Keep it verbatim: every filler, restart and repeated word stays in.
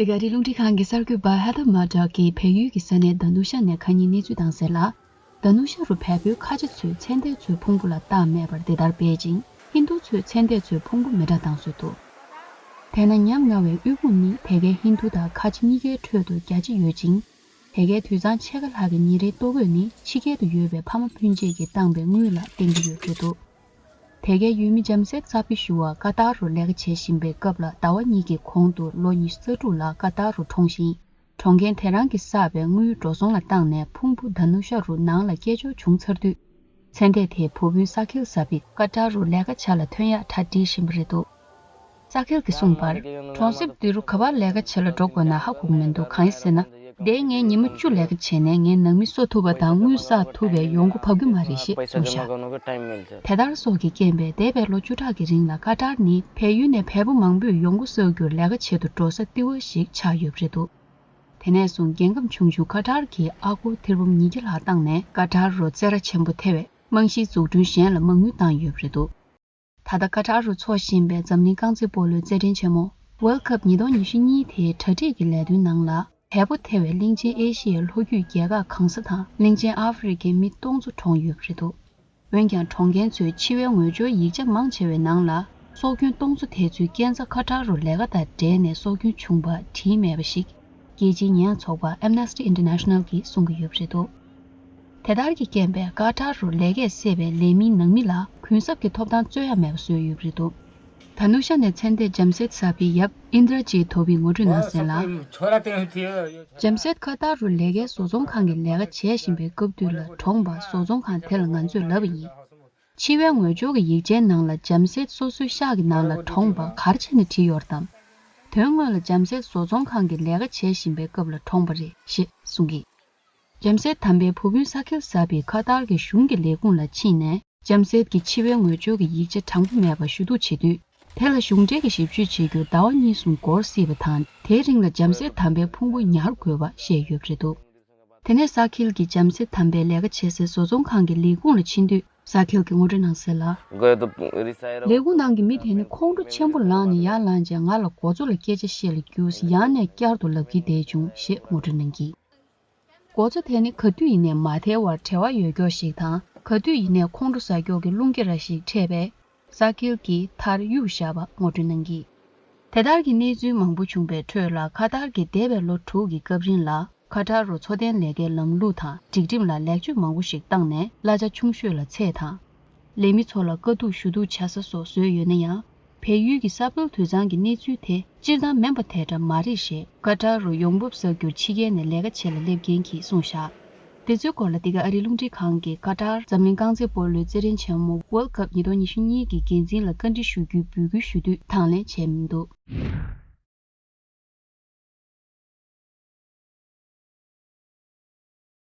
ཨ་རིའི་རླུང་འཕྲིན་ཁང་གི་གསར་འགོད་པ་ཧེ་ཐར་མར་ཌོག་གིས་བལ་ཡུལ་གྱི་ས་གནས་དྷ་ནུ་ཤ་ནས་ཁ་ཉིན་གནས་ཚུལ་བཏང་གསལ་ལ། དྷ་ནུ་ཤ་རུ་བལ་པོའི་ཁ་ཆེ་ཚོས་ཚེ་འདས་ཚོའི་ཕུང་པོ་ལ་རྟགས་མེད་པར་འདི་ལྟར་སྦས་ཤིང་། ཧིན་རྡུ་ཚོས་ཚེ་འདས་ཚོའི་ཕུང་པོ་མེ་དགྲ་བཏང་སྲོལ་འདུག་དེས་ན་ཉམ་ང་བའི་དབུལ་ཕོངས་ནི་དེ་གའི་ཧིན་རྡུ་དང་ཁ་ཆེ་གཉིས་ཀའི་ཁྲོད་དུ་རྒྱ་ཆེ་ཡོད་ཅིང་། དེ་གའི་དུད་ཚང་ཕྱེད་ཀ་ལྷག་གི་ཉིན་རེའི་ལྟོ་གོས་ནི་ཕྱི་རྒྱལ་དུ་ཡོད་པའི་ཕ་མ་སྤུན་མཆེད་ཀྱིས་བཏང་བའི་དངུལ་ལ་བརྟེན་གྱི་ཡོད་པ་རེད་འདུག་དེ་གའི་ཡུལ་མི་ཇམ་སེད་ས་པི་ཞུ་བ་ཀ་ཏར་རུ་ལས་ཀ་བྱེད་བཞིན་པའི་སྐབས་ལ་ཟླ་བ་གཉིས་ཀྱི་གོང་དུ་ལོ་ཉི་ཤུ་རྩ་དྲུག་ལ་ཀ་ཏར་རུ་གྲོངས་ཤིང་། གྲོངས་མཁན་དེ་རང་གིས་བསགས་པའི་དངུལ་འགྲོ་སོང་ལ་བཏང་ནས་ཕུང་པོ་དྷ་ནུ་ཤ་རུ་ནང་ལ་སྐྱེལ་འབྱོར་བྱུང་ཚར་དུས། ཚེ་འདས་དེའི་བུ་སྤུན་ས་ཁིལ་ས་པིད་ཀ་ཏར་རུ་ལས་ཀ་བྱ་ལ་ཐོན་ཡག་གྲ་སྒྲིག་བཞིན་པ་རེད་འདུག་ས་ཁིལ་གྱིས་གསུངས་པར། གྲོང་གསེབ་འདི་རུ་ག་པར་ལས་ཀ་བྱེད་ལ་འགྲོ་དགོས་ན་ཧ་གོ་གི་མི་འདུག་གང་ཡིན་ཟེར་ན། འདིར་ངས་ཉི་མ་བཅུ་ལས་ཀ་བྱས་ནས་ངའི་ནང་མི་གསོ་ཐུབ་པ་དང་དངུལ་བསགས་ཐུབ་པའི་ཡོང་སྒོ་བབས་ཀྱི་མ་རེད་ཞེས་གསུངས་བཞག་དེ་ལྟར་སོགས་ཀྱི་རྐྱེན་པས་འདས་པའི་ལོ་བཅུ་ཕྲག་གི་རིང་ལ་ཀ་ཏར་ནི་བལ་ཡུལ་ནས་བལ་པོ་མང་པོས་ཡོང་སྒོ་བསགས་རྒྱུར་ལས་ཀ་བྱེད་དུ་འགྲོ་ས་ལྟེ་བ་ཞིག་ཆགས་ཡོད་པ་རེད་འདུག་དེ་ནས་བཟུང་རྒྱལ་ཁམས་ཆུང་ཆུང་ཀ་ཏར་གྱིས་ཨ་སྒོར་ཐེར་འབུམ་ཉིས་བརྒྱ་ལྷག་བཏང་ནས་ཀ་ཏར་རུ་རྩེད་ར་ཆེན་པོ་ཐེ་བའི་རྨང་གཞིའི་འཛུགས་སྐྲུན་གཞན་ལ་མ་དངུལ་བཏང་ཡོད་པ་རེད་འདུག་ད་ལྟ་ཀ་ཏར་རུ་འཚོགས་བཞིན་པའི་འཛམ་གླིང་རྐང་རྩེད་སྤོ་ལོའི་རྩེད་འགྲན་ཆེན་མོ་World Cup ཉིས་སྟོང་ཉི་ཤུ་གཉིས་དེའི་གྲ་སྒྲིག་གི་ལས་དོན་ནང་ལ་བལ་པོ་ཐེ་བའི་གླིང་ཆེན་ཨེ་ཤི་ཡའི་ལྷོ་རྒྱུད་རྒྱལ་ཁག་གང་ས་དང་གླིང་ཆེན་ཨ་ཧྥེ་རི་ཁའི་མི་སྟོང་ཚོ་གྲོངས་ཡོད་པ་རེད་འདུག་འོན་ཀྱང་གྲོངས་མཁན་ཚོའི་འཆི་བའི་ངོས་སྦྱོར་ཡིག་ཆ་མང་ཆེ་བའི་ནང་ལ་སྲོག་སྐྱོན་སྟོང་ཚོ་དེ་ཚོའི་རྐྱེན་རྩ་ཀ་ཏར་རུ་ལས་ཀ་དང་འབྲེལ་ནས་སྲོག་སྐྱོན་བྱུང་པ་བྲིས་མེད་པ་ཞིག་རྒྱལ་སྤྱིའི་ཉེས་ཡངས་ཚོགས་པ་Amnesty International གྱིས་གསུང་གི་ཡོད་པ་རེད་འདུག་དེ་ལྟར་གྱི་རྐྱེན་པས་ཀ་ཏར་རུ་ལས་ཀས་བསད་པའི་ལས་མིའི་ནང་མི་ལ་གུན་གསབ་ཀྱི་ཐོབ་ཐང་རྩོད་ཡ་མེད་པ་བཟོས་ཡོད་པ་རེད་འདུག་དྷ་ནུ་ཤ་ནས་ཚེ་འདས་ཇམ་སེད་ས་པིའི་ཡབ་ཨིན་དྲ་ཇིད་དྷོ་བིས་ངོ་སྤྲོད་གནང་གསལ་ལ། ཇམ་སེད་ཁ་ཏར་རུ་ལས་ཀའི་བཟོ་ཚོང་ཁང་གི་ལས་ཀ་བྱས་བཞིན་པའི་སྐབས་དུས་ལ་གྲོངས་པ་བཟོ་ཚོང་ཁང་དེ་ལ་ང་ཚོས་ལབ་པ་ཡིན། འཆི་བའི་ངོས་སྦྱོར་གྱི་ཡིག་ཆའི་ནང་ལ་ཇམ་སེད་སོ་སོའི་ཤག་གི་ནང་ལ་གྲོངས་པ་ག་རེ་བྱས་ནས་བྲིས་ཡོད་རེད་དམ། དོན་དངོས་ལ་ཇམ་སེད་བཟོ་ཚོང་ཁང་གི་ལས་ཀ་བྱས་བཞིན་པའི་སྐབས་ལ་གྲོངས་པ་རེད་ཞེས་གསུངས་ཀྱིས། ཇམ་སེད་དམ་པའི་བུ་སྤུན་ས་ཁིལ་ཟ་བིས་ཁ་ཏར་གྱི་གཞུང་གི་ལས་ཁུངས་ལ་ཕྱིན་ནས་ཇམ་སེད་ཀྱི་འཆི་བའི་ངོས་སྦྱོར་གྱི་ཡིག་ཆ་དྲང་པོ་མེད་པ་ཞུ་གཏུག་བྱེད་དུས། དེ་ལ་གཞུང་འབྲེལ་གྱི་ཞིབ་དཔྱོད་བྱེད་རྒྱུར་ཟླ་བ་གཉིས་གསུམ་འགོར་སྲིད་པ་དང་། དེའི་རིང་ལ་ཇམ་སེད་དམ་པའི་ཕུང་པོ་ཉར་དགོས་པ་བཤད་ཡོད་པ་རེད་འདུག་དེ་ནས་ས་ཁིལ་གྱིས་ཇམ་སེད་དམ་པའི་ལས་ཀ་བྱེད་སའི་བཟོ་ཚོང་ཁང་གི་ལས་ཁུངས་ལ་ཕྱིན་དུས། ས་ཁིལ་གྱིས་ངོ་སྤྲོད་གནང་གསལ་ལ། ལས་ཁུངས་ནང་གི་མི་དེ་ནི་ཁོང་ཁྲོ་ཆེན་པོ་ལངས་ནས་ཡར་ལངས་རྗེས་ང་ལ་མགོ་ཚོ་ལ་སྐད་ཆ་བཤད་ལ་རྒྱུགས། ཡང་ནས་བསྐྱར་དུ་ལབ་ཀྱིན་བསྡད་བྱུང་ཞེས་ངོ་སྤྲོད་གནང་གིས། མགོ་ཚོ་དེ་ནི་ག་དུས་ཡིན་ནའི་མ་ཐལ་བར་བྲེལ་བ་ཡོད་མཁན་ཞིག་དང་། ག་དུས་ཡིན་ནའི་ཁོང་ཁྲོ་ཟ་མཁན་གྱི་རླུང་རྒྱ་ར་ཞིག་འཕྲད་པས། ས་ཁིལ་གྱིས་མཐར་གཡུགས་བཞག་པ་ངོ་སྤྲོད་གནང་གིས། དེ་ལྟར་གྱི་གནས་ཚུལ་མང་པོ་བྱུང་བའི་ཁྲོད་ལ། ཁ་ཏར་གྱིས་འདས་པའི་ལོ་དྲུག་གི་སྐབས་རིང་ལ། ཁ་ཏར་རུ་འཚོ་རྟེན་ལས་ཀའི་ལམ་ལུགས་དང་སྒྲིག་ཁྲིམས་ལ་ལེགས་བཅོས་མང་པོ་ཞིག་བཏང་ནས། གླ་ཆ་ཆུང་ཤོས་ལ་ཚད་དང་། ལས་མི་ཚོ་ལ་དཀའ་སྡུག་ཞུ་གཏུག་བྱ་ས་སོགས་བཟོས་ཡོད་ན་ཡང་། བལ་ཡུལ་གྱི་ས་ཕུལ་དུད་ཚང་གི་གནས་ཚུལ་དེ་སྤྱིར་བཏང་མིན་པ་དེ་འདྲ་མ་རེད་ཞེས། ཀ་ཏར་རུ་ཡོང་འབབ་བསགས་རྒྱུར་ཕྱི་རྒྱལ་ནས་ལས་ཀ་བྱེད་ལ་སླེབས་མཁན་གྱིས་གསུངས་བཞག་དེ་ཚོའི་སྐོར་ལ་འདི་ག་ཨ་རིའི་རླུང་འཕྲིན་ཁང་གིས་ཀ་ཏར་འཛམ་གླིང་རྐང་རྩེད་སྤོ་ལོའི་རྩེད་འགྲན་ཆེན་མོ་World Cup ཉིས་སྟོང་ཉི་ཤུ་གཉིས་ཀྱི་འགན་འཛིན་ལ་བཀའ་འདྲི་ཞུ་རྒྱུའི་འབོད་སྐུལ་ཞུ་དུས་དང་ལེན་བྱས་མི་འདུག